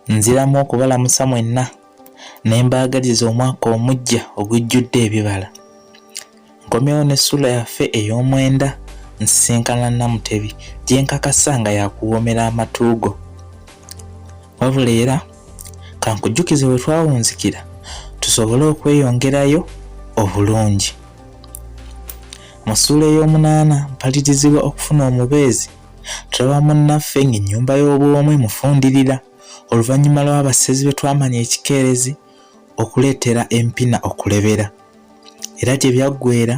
Nziramu okubalamusa mwenna ne mbaagaliza omwaka omuggya ogujjudde ebibala. Nkomyewo n'essuula yaffe ey'omwenda nsisinkana Namutebi gye nkakasa nga yakuwoomera amatu go. Wabula era kankujjukize we twawunzikira tusobole okweyongerayo obulungi. Mu ssuula ey'omunaana mpalirizibwa okufuna omubeezi tulaba munnaffe ng'ennyumba y'obwomu emufundirira oluvannyuma lw'abasezi be twamanya ekikeerezi okuleetera empina okulebera era gye byaggweera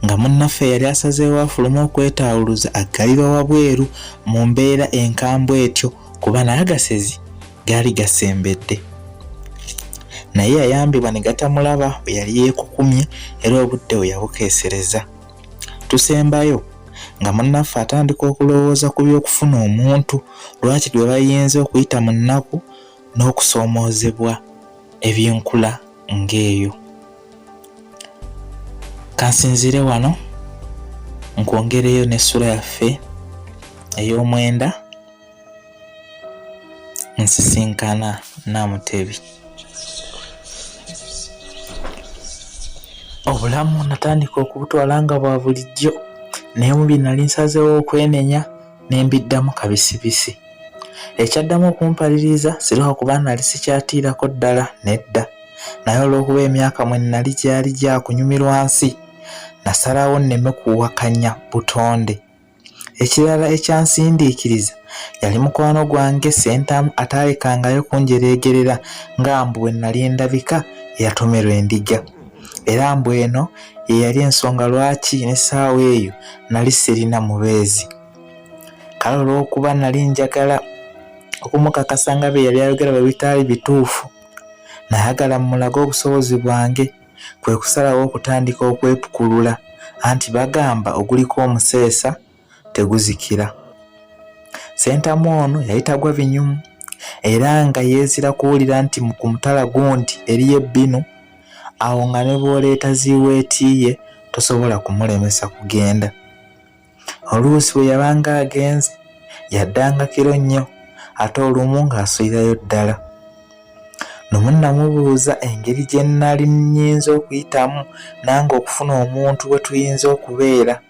nga munnaffe yali asazeewo afulume okwetaawuluza aggalirwa wabweru mu mbeera enkambwe etyo kuba n'agasezi gaali gasembedde naye yayambibwa ne gatamulaba bwe yali yeekukumye era obudde bwe yabukeesereza tusembayo nga munnaffe atandika okulowooza ku by'okufuna omuntu lwaki gwe bayinza okuyita mu nnaku n'okusoomoozebwa ebyenkula ng'eyo kansinziire wano nkwongereyo n'essula yaffe ey'omwenda nsisinkana Namutebi. Obulamu natandika okubutwala nga bwa bulijjo naye mu bye nali nsazeewo okwenenya ne mbiddamu kabisibisi. Ekyaddamu okumpaliriza si lwa kuba nali sikyatiirako ddala nedda naye olw'okuba emyaka mwe nali gyali gya kunyumirwa nsi nasalawo nneme kuwakanya butonde. Ekirala ekyansindiikiriza yali mukwano gwange Ssentamu ataalekangayo kunjereegerera nga mbu bwe nnali ndabika eyatomerwa endiga. Era mbu eno ye yali ensonga lwaki n'essaawa eyo nnali sirina mubeezi. Kale olw'okuba nnali njagala okumukakasa nga bye yali ayogera bwe bitaali bituufu, nayagala mmulage obusobozi bwange. kwe kusalawo okutandika okwepukulula anti bagamba oguliko omuseesa teguzikira. Ssentamu ono yali tagwa binyumu era nga yeezira kuwulira nti ku mutala gundi eriyo ebbinu awo nga ne bw'oleeta ziweeti ye tosobola kumulemesa kugenda. Oluusi bwe yabanga agenze yaddanga kiro nnyo ate olumu ng'asulirayo ddala. Lumu nnamubuuza engeri gye nnali nnyinza okuyitamu nange okufuna omuntu bwe tuyinza okubeera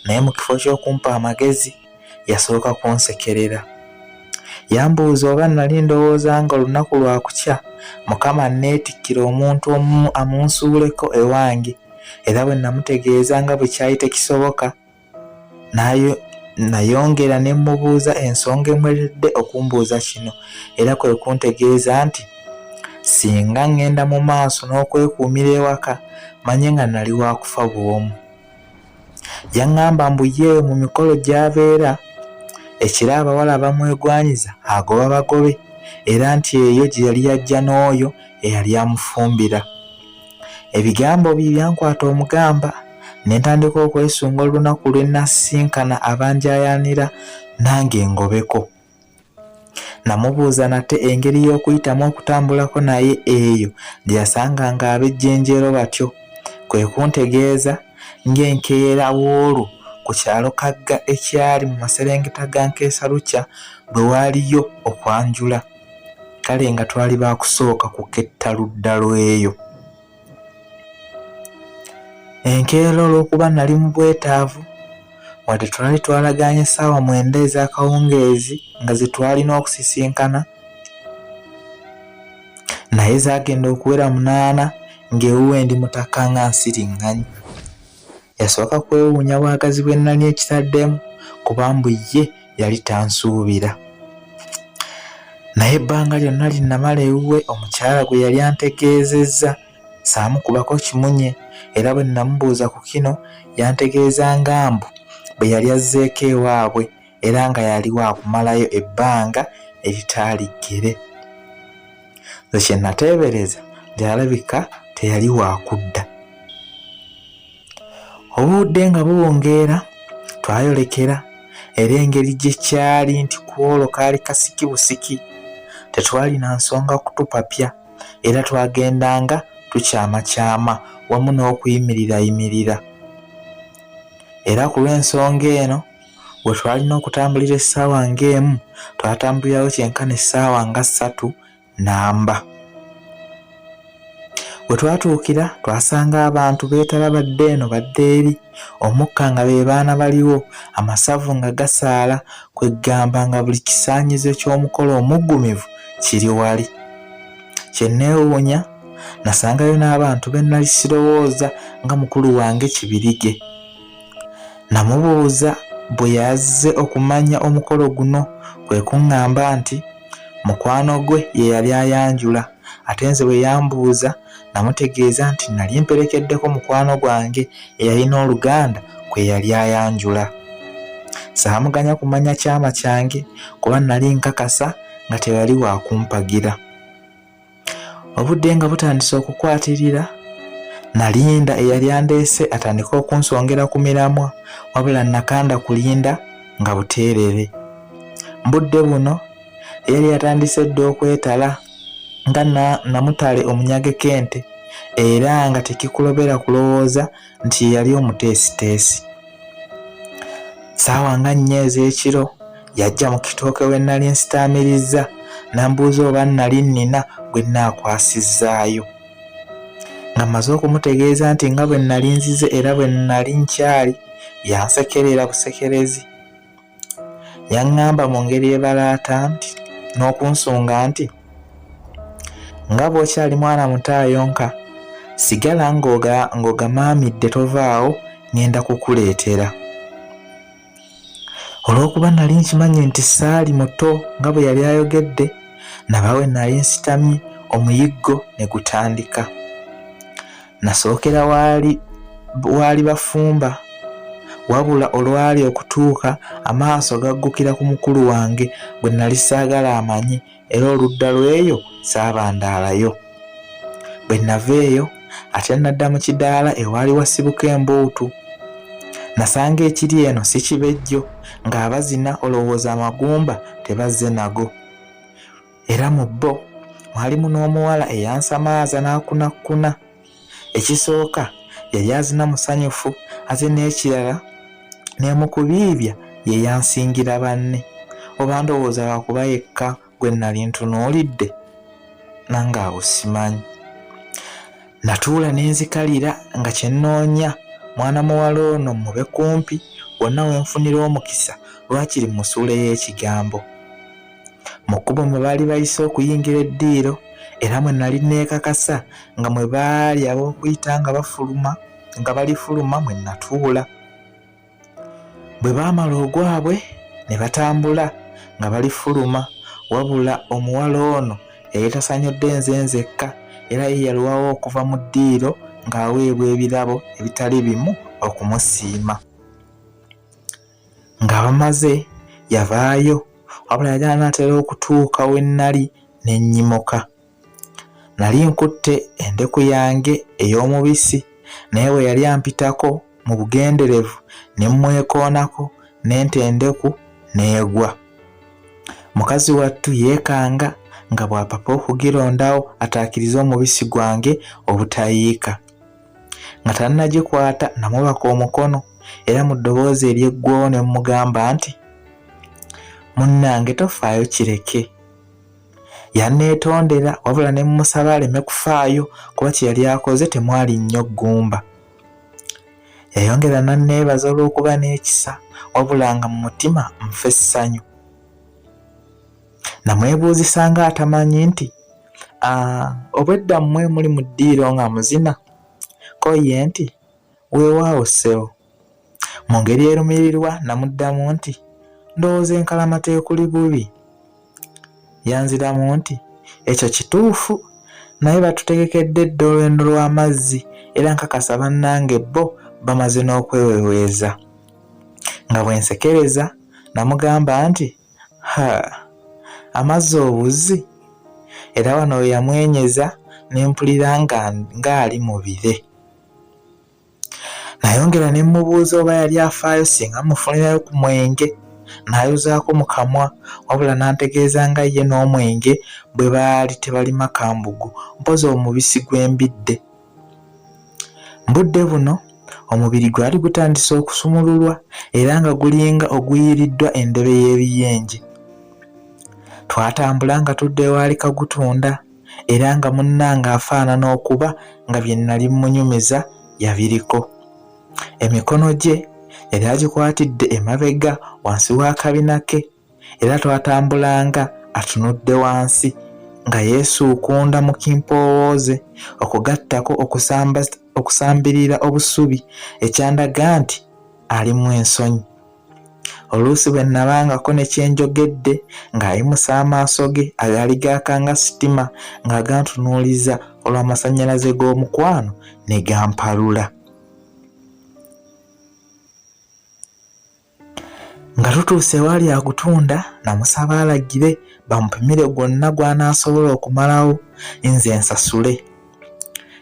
naye mu kifo ky'okumpa amagezi yasooka kunsekerera. Yambuuza oba nnali ndowooza nga olunaku lwa kukya Mukama anneetikkire omuntu omu amunsuuleko ewange era bwe namutegeeza nga bwe kyali tekisoboka nayongera ne mmubuuza ensonga emuleetedde okumbuuza kino era kwe kuntegeeza nti singa ŋŋenda mu maaso n'okwekuumira ewaka manye nga nali wa kufa bw'omu. Yaŋŋamba mbu ye mu mikolo gy'abeera ekiro abawala abamwegwanyiza agoba bagobe era nti eyo gye yali yajja n'oyo eyali amufumbira. Ebigambo bye byankwata omugamba ne ntandika okwesunga olunaku lwe nnasisinkana abanjayaanira nange ngobeko. Namubuuza nate engeri y'okuyitamu okutambulako naye eyo gye yasanganga ab'ejjenjeero batyo kwe kuntegeeza ng'enkeera w'olwo ku kyalo Kagga ekyali mu maserengeta ga Nkeesalukya bwe waaliyo okwanjula. Kale nga twali ba kusooka kuketta ludda lw'eyo. Enkeera olw'okuba nali mu bwetaavu, wadde twali twalagaanye essaawa mwenda ez'akawungeezi nga ze twalina okusisinkana, naye zaagenda okuwera munaana ng'ewuwe ndi mutaka nga nsiriŋŋanye. Yasooka kwewuunya bwagazi bwe nnali ekitaddemu kuba mbu ye yali tansuubira. Naye ebbanga lyonna lye nnamala ewuwe omukyala gwe yali antegeezezza saamukubako kimunye era bwe nnamubuuza ku kino yantegeeza nga mbu bwe yali azzeeko ewaabwe era nga yali waakumalayo ebbanga eritaali ggere. Nze kye nateebereza nti alabika teyali waakudda. Obudde nga buwungeera twayolekera era engeri gye kyali nti ku olwo kaali kasiki busiki tetwalina nsonga kutupapya era twagendanga tukyamakyama wamu n'okuyimiriraymirira. Era ku lw'ensonga eno we twalina okutambulira essaawa ng'emu twatambulirawo kyenkana essaawa nga ssatu namba. We twatuukira twasanga abantu beetala badda eno badda eri, omukka nga be baana baliwo, amasavu nga gasaala, kweggamba nga buli kisaanyizo ky'omukolo omuggumivu kiri wali. Kye nneewuunya nasangayo n'abantu be nnali sirowooza nga mukulu wange Kibirige. Namubuuza bwe yazze okumanya omukolo guno kwe kuŋŋamba nti mukwano gwe ye yali ayanjula ate nze bwe yambuuza namutegeeza nti nali mperekeddeko mukwano gwange eyalina oluganda kwe yali ayanjula. Saamuganya kumanya kyama kyange kuba nali nkakasa nga teyali wa kumpagira. Obudde nga butandise okukwatirira, nalinda eyali andeese atandike okunsongera ku miramwa wabula nakanda kulinda nga buteerere. Mbudde buno eyali yatandise dda okwetala nga namutale omunyageko ente era nga tekikulobera kulowooza nti ye yali omuteesiteesi. Ssaawa nga nnya ez'ekiro yajja mu kitooke we nnali nsitaamirizza n'ambuuza oba nnali nnina gwe nnaakwasizzaayo. Nga mmaze okumutegeeza nti nga bwe nnali nzize era bwe nnali nkyali, yansekerera busekerezi. Yaŋŋamba mu ngeri ebalaata nti n'okunsunga nti nga bw'okyali mwana muto ayonka sigala ng'ogamaamidde tovaawo ŋŋenda kukuleetera. Olw'okuba nali nkimanyi nti saali muto nga bwe yali ayogedde, naba we nali nsitamye omuyiggo ne gutandika. Nasookera waali waali bafumba wabula olwali okutuuka amaaso gaggukira ku mukulu wange gwe nali saagala amanye era oludda lw'eyo saabandaalayo. Bwe nava eyo ate nadda mu kidaala ewaali wasibuka embuutu. Nasanga ekiri eno si kibejjo ng'abazina olowooza amagumba tebazze nago. Era mu bo mwalimu n'omuwala eyansamaaza n'akunakkuna. Ekisooka yali azina musanyufu ate n'ekirala ne mu kubiibya ye yansingira banne. Oba ndowooza lwakuba yekka gwe nnali ntunuulidde? Nange awo simanyi. Natuula ne nzikalira nga kye nnoonya mwana muwala ono mmube kumpi wonna we nfunira omukisa lwakiri mmusuuleyo ekigambo. Mu kkubo mwe baali bayise okuyingira eddiiro era mwe nali neekakasa nga mwe baali ab'okuyita nga bafuluma nga balifuluma mwe natuula. Bwe baamala ogwabwe ne batambula nga balifuluma wabula omuwala ono yali tasanyudde nze nzekka era ye yalwawo okuva mu ddiiro ng'aweebwa ebirabo ebitali bimu okumusiima. Nga bamaze yavaayo wabula yali anaatera okutuuka we nnali ne nnyimuka. Nali nkutte endeku yange ey'omubisi naye bwe yali ampitako mu bugenderevu ne mmwekoonako ne nta endeku n'egwa. Mukazi wattu yeekanga nga bw'apapa okugirondawo ataakirize omubisi gwange obutayiika. Nga tannagikwata namubaka omukono era mu ddoboozi ery'eggwoowo ne mmugamba nti, Munnange tofaayo kireke. Yanneetondera wabula ne mmusaba aleme kufaayo kuba kye yali akoze temwali nnyo ggumba. Yayongera n'anneebaza olw'okuba n'ekisa wabula nga mu mutima nfa essanyu. Namwebuuzisa ng'atamanyi nti, Obwedda mmwe muli mu ddiiro nga muzina? Ko ye nti, Weewaawo ssebo. Mu ngeri erumirirwa namuddamu nti, Ndowooza enkalamata ekuli bubi. Yanziramu nti, Ekyo kituufu naye batutegekedde dda olwendo lw'amazzi era nkakasa bannange bo bamaze n'okweweweeza. Nga bwe nsekereza namugamba nti, Ha, amazzi obuzzi! Era wano we yamwenyeza ne mpulira ng'ali mu bire. Nayongera ne mmubuuza oba yali afaayo singa mufunirayo ku mwenge n'ayozaako mu kamwa wabula n'antegeeza nga ye n'omwenge bwe baali tebalima kambugu mpozi omubisi gw'embidde. Mbudde buno omubiri gwali gutandise okusumululwa era nga gulinga oguyiiriddwa endebe y'ebiyenje. Twatambula nga tudda ewaali Kagutunda era nga munnange afaanana okuba nga bye nnali mmunyumiza yabiriko. Emikono gye yali agikwatidde emabega wansi w'akabina ke era twatambulanga atunudde wansi nga yeesuukunda mu kimpoowooze okugattako okusambirira obusubi ekyandaga nti alimu ensonyi. Oluusi bwe nnabangako ne kye njogedde ng'ayimusa amaaso ge agaali gaaka nga sitima ng'agantunuuliza olw'amasannyalaze g'omukwano ne gampalula. Nga tutuuse ewaali agutunda namusaba alagire bamupimire gwonna gw'anaasobola okumalawo nze nsasule.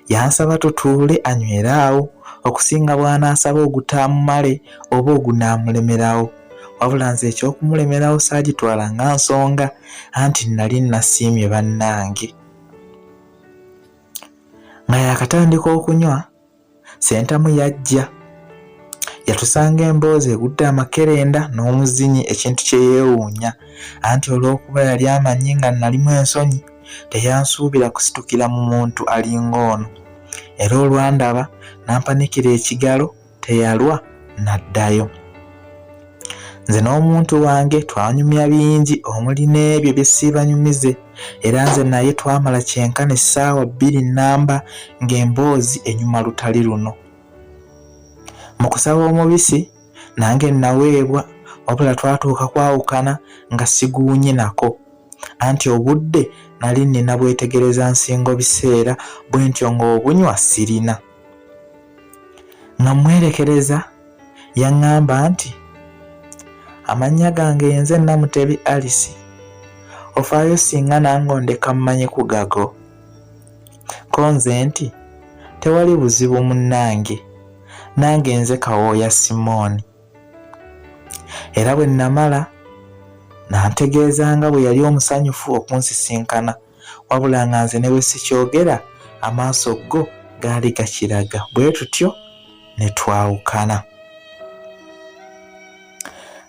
Yansaba tutuule anywere awo okusinga bw'anaasaba ogutaamumale oba ogunaamulemerawo. Wabula nze eky'okumulemerawo saagitwala nga nsonga anti nnali nasiimye bannange. Nga yaakatandika okunywa Sentamu yajja. Yatusanga emboozi egudde amakerenda n'omuzinyi ekintu kye yeewuunya anti olw'okuba yali amanyi nga nnalimu ensonyi teyansuubira kusitukira mu muntu alinga ono era olwandaba n'ampanikira ekigalo teyalwa n'addayo. Nze n'omuntu wange twanyumya bingi omuli n'ebyo bye siibanyumize era nze naye twamala kyenkana essaawa bbiri nnamba ng'emboozi enyuma lutali luno. Mu kusaba omubisi nange nnaweebwa wabula twatuuka kwawukana nga siguwunye nako anti obudde nali nnina bwetegereza nsingo biseera bwentyo ng'obunywa sirina. Nga mmwerekereza yaŋŋamba nti, Amannya gange yenze Namutebi Alice. Ofaayo singa nange ondeka mmanyi ku gago? Ko nze nti, Tewali buzibu munnange. Nange nze Kawooya Simooni. Era bwe nnamala n'antegeeza nga bwe yali omusanyufu okunsisinkana. Wabula nga nze ne bwe sikyogera amaaso go gaali gakiraga bwe tutyo ne twawukana.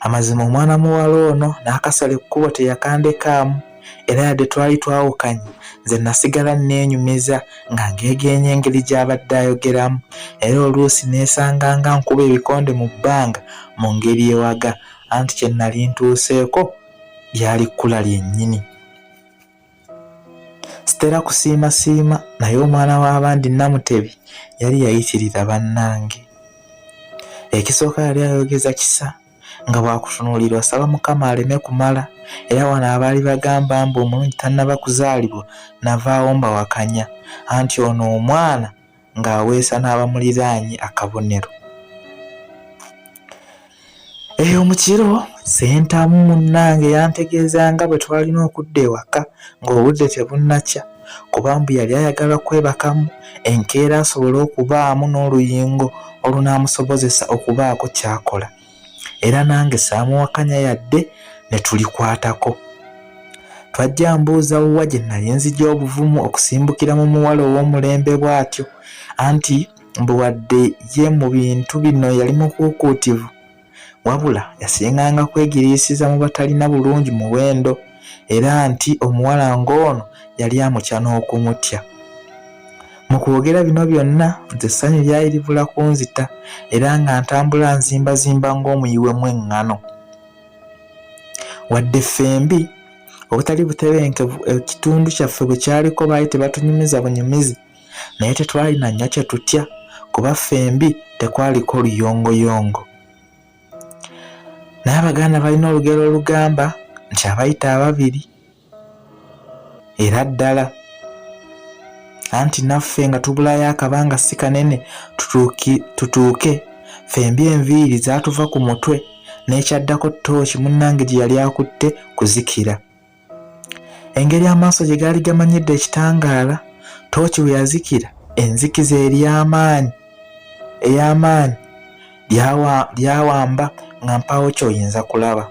Amazima omwana muwala ono n'akasala ekkubo teyakandekaamu era yadde twali twawukanye nze nasigala neenyumiza nga ngeegeenya engeri gy'abadde ayogeramu era oluusi neesanga nga nkuba ebikonde mu bbanga mu ngeri ewaga anti kye nnali ntuuseeko lyali kkula lyennyini. Sitera kusiimasiima naye omwana w'abandi Namutebi yali yayitirira bannange. Ekisooka yali ayogeza kisa nga bw'akutunuulira osaba Mukama aleme kumala era wano abaali bagamba mbu omulungi tannaba kuzaalibwa navaawo mbawakanya anti ono omwana ng'aweesa n'abamuliraanye akabonero. Eyo mu kiro Ssentamu munnange yantegeeza nga bwe twalina okudda ewaka ng'obudde tebunnakya kuba mbu yali ayagala kwebakamu enkeera asobole okubaamu n'oluyingo olunaamusobozesa okubaako ky'akola. Era nange saamuwakanya yadde ne tulikwatako. Twajja mbuuza wa gye nali nzigya obuvumu okusimbukira mu muwala ow'omulembe bw'atyo anti mbu wadde ye mu bintu bino yali mukuukuutivu wabula yasinganga kwegiriisiza mu batalina bulungi muwendo era nti omuwala ng'ono yali amutya n'okumutya. Mu kwogera bino byonna nze essanyu lyali libula kunzita era nga ntambula nzimbazimba ng'omuyiwemu eŋŋano. Wadde ffembi obutali butebenkevu ekitundu kyaffe bwe kyaliko baali tebatunyumiza bunyumizi naye tetwalina nnyo kye tutya kuba ffembi tekwaliko luyongoyongo. Naye Abaganda balina olugero olugamba nti abayita ababiri era ddala anti naffe nga tubulayo akabanga si kanene tutuuke ffembi enviiri zaatuva ku mutwe n'ekyaddako ttooki munnange gye yali akutte kuzikira. Engeri amaaso gye gaali gamanyidde ekitangaala, ttooki bwe yazikira enzikiza eri amaanyi ey'amaanyi. Lyawamba nga mpaawo ky'oyinza kulaba.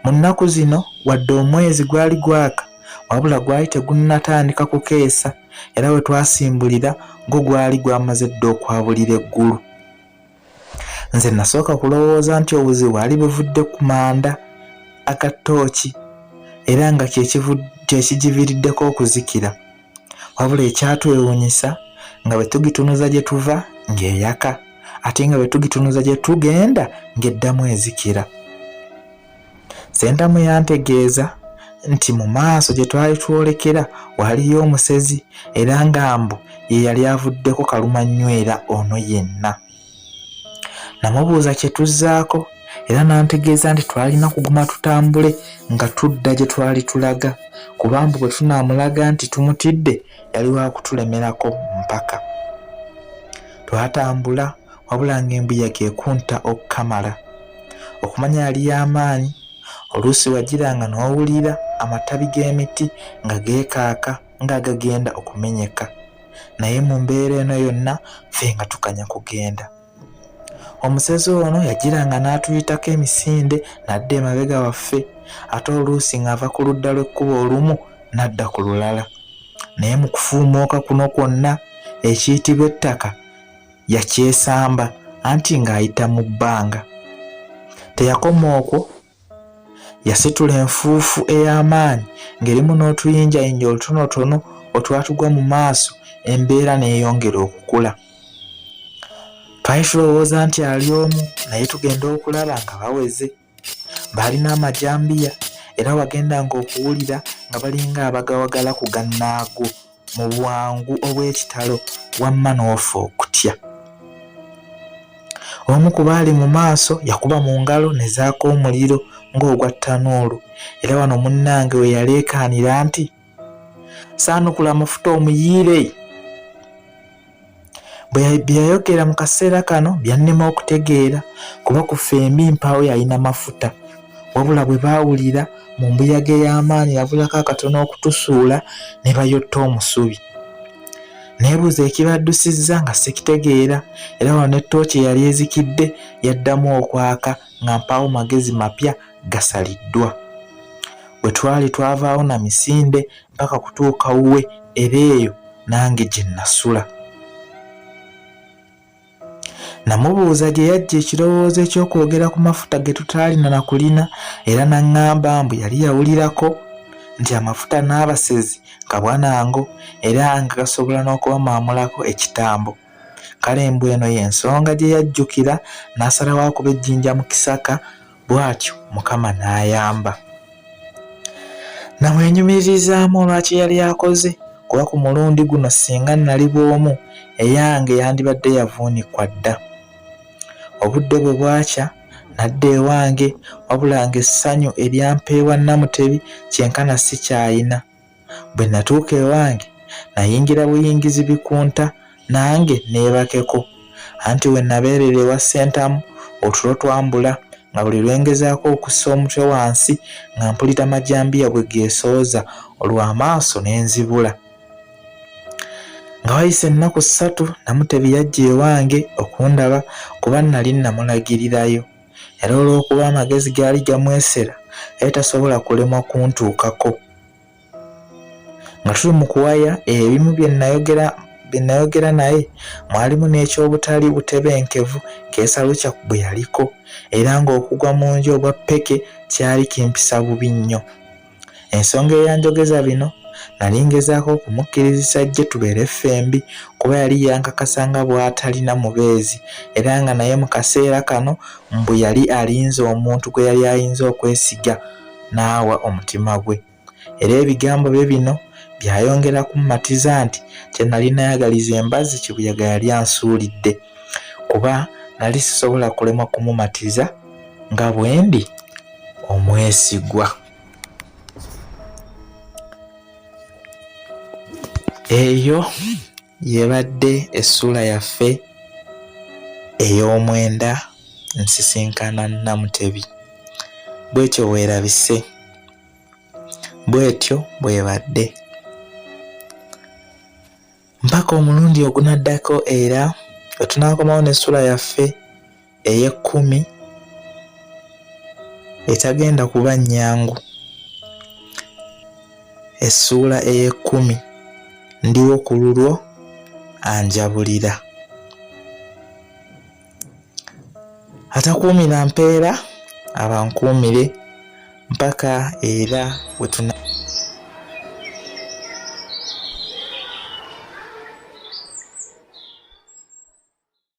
Mu nnaku zino wadde omwezi gwali gwaka wabula gwali tegunnatandika kukeesa era we twasimbulira gwo gwali gwamaze dda okwabulira eggulu. Nze nasooka kulowooza nti obuzibu bwali buvudde ku manda aga ttooki era nga kye kigiviiriddeko okuzikira. Wabula ekyatwewuunyisa nga bwe tugitunuza gye tuva ng'eyaka ate nga bwe tugitunuza gye tugenda ng'eddamu ezikira. Ssentamu yantegeeza nti mu maaso gye twali twolekera waliyo omusezi era nga mbu ye yali avuddeko kalumanywera ono yenna. Namubuuza kye tuzzaako era n'antegeeza nti twalina kuguma tutambule nga tudda gye twali tulaga kuba mbu bwe tunaamulaga nti tumutidde yali wa kutulemerako mpaka. Twatambula wabula ng'embuyaga ekunta okukamala. Okumanya yali y'amaanyi, oluusi wagiranga n'owulira amatabi g'emiti nga geekaaka ng'agagenda okumenyeka. Naye mu mbeera eno yonna ffe nga tukanya kugenda. Omusezi ono yagiranga n'atuyitako emisinde n'adda emabega waffe ate oluusi ng'ava ku ludda lw'ekkubo olumu n'adda ku lulala. Naye mu kufuumuuka kuno kwonna ekiyitibwa ettaka yakyesamba anti ng'ayita mu bbanga. Teyakoma okwo Yasitula enfuufu ey'amaanyi ng'erimu n'otuyinjayinja otutonotono otwatugwa mu maaso embeera n'eyongera okukula. Twali tulowooza nti ali omu naye tugenda okulaba nga baweze. Baalina amajambiya era wagendanga okuwulira nga balinga abagawagala ku gannaago. mu bwangu obw'ekitalo wamma n'ofa okutya. Omu ku baali mu maaso yakuba mu ngalo ne zaaka omuliro ng'ogwa ttanuulu era wano munnange we yaleekaanira nti, Saanukula amafuta omuyiire! Bwe yayogera mu kaseera kano byannema okutegeera kuba ku ffembi mpaawo yalina mafuta wabula bwe baawulira mu mbuyaga ey'amaanyi yabulako akatono okutusuula ne bayotta omusubi. Neebuuza ekibaddusizza nga sikitegeera era wano ne ttooki eyali ezikidde yaddamu okwaka nga mpaawo magezi mapya gasaliddwa. Bwe twali twavaawo na misinde mpaka kutuuka wuwe era eyo nange gye nnasula. Namubuuza gye yaggya ekirowoozo eky'okwogera ku mafuta ge tutaalina na kulina era n'aŋŋamba mbu yali yawulirako nti amafuta n'abasezi kabwanango era nga gasobola n'okubamaamulako ekitambo. Kale mbu eno y'ensonga gye yajjukira n'asalawo akuba ejjinja mu kisaka bw'atyo Mukama n'ayamba. Namwenyumiririzaamu olwa kye yali akoze kuba ku mulundi guno singa nnali bw'omu eyange yandibadde yavuunikwa dda. Obudde bwe bwakya nadda ewange wabula ng'essanyu eryampeebwa Namutebi kyenkana sikyayina. Bwe natuuka ewange nayingira buyingizi bikunta nange neebakeko anti we nabeerera ewa Ssentamu otulo twambula nga buli lwe ngezaako okussa omutwe wansi nga mpulira majambiya bwe geesooza olwo amaaso ne nzibula. Nga wayise ennaku ssatu Namutebi yajja ewange okundaba kuba nnali namulagirirayo era olw'okuba amagezi gaali gamwesera yali tasobola kulemwa kuntuukako. Nga tuli mu kuwaya ebimu bye nayogera bye nayogera naye mwalimu n'eky'obutali butebenkevu Keesalukya bwe yaliko era ng'okugwa mu nju obwa ppeke kyali kimpisa bubi nnyo. Ensonga eyanjogeza bino nali ngezaako okumukkirizisa ajje tubeere ffembi kuba yali yankakasa nga bw'atalina mubeezi era nga naye mu kaseera kano mbu yali alinze omuntu gwe yali ayinza okwesiga n'awa omutima gwe. Era ebigambo bye bino byayongera kummatiza nti kye nali nayagaliza embazzi kibuyaga yali ansuulidde kuba nali sisobola kulemwa kumumatiza nga bwendi omwesigwa. Eyo yebadde essuula yaffe ey'omwenda nsisinkana Namutebi. Bwetyo bwerabise. Bwetyo bwebadde. Mpaka omulundi ogunaddako era lwe tunaakomawo n'essuula yaffe. Ey'ekkumi etagenda kuba nnyangu. Essuula ey'ekkumi, Ndiwo ku lulwo anjabulira. Atakuumira mpeera abankuumire mpaka era we tuna.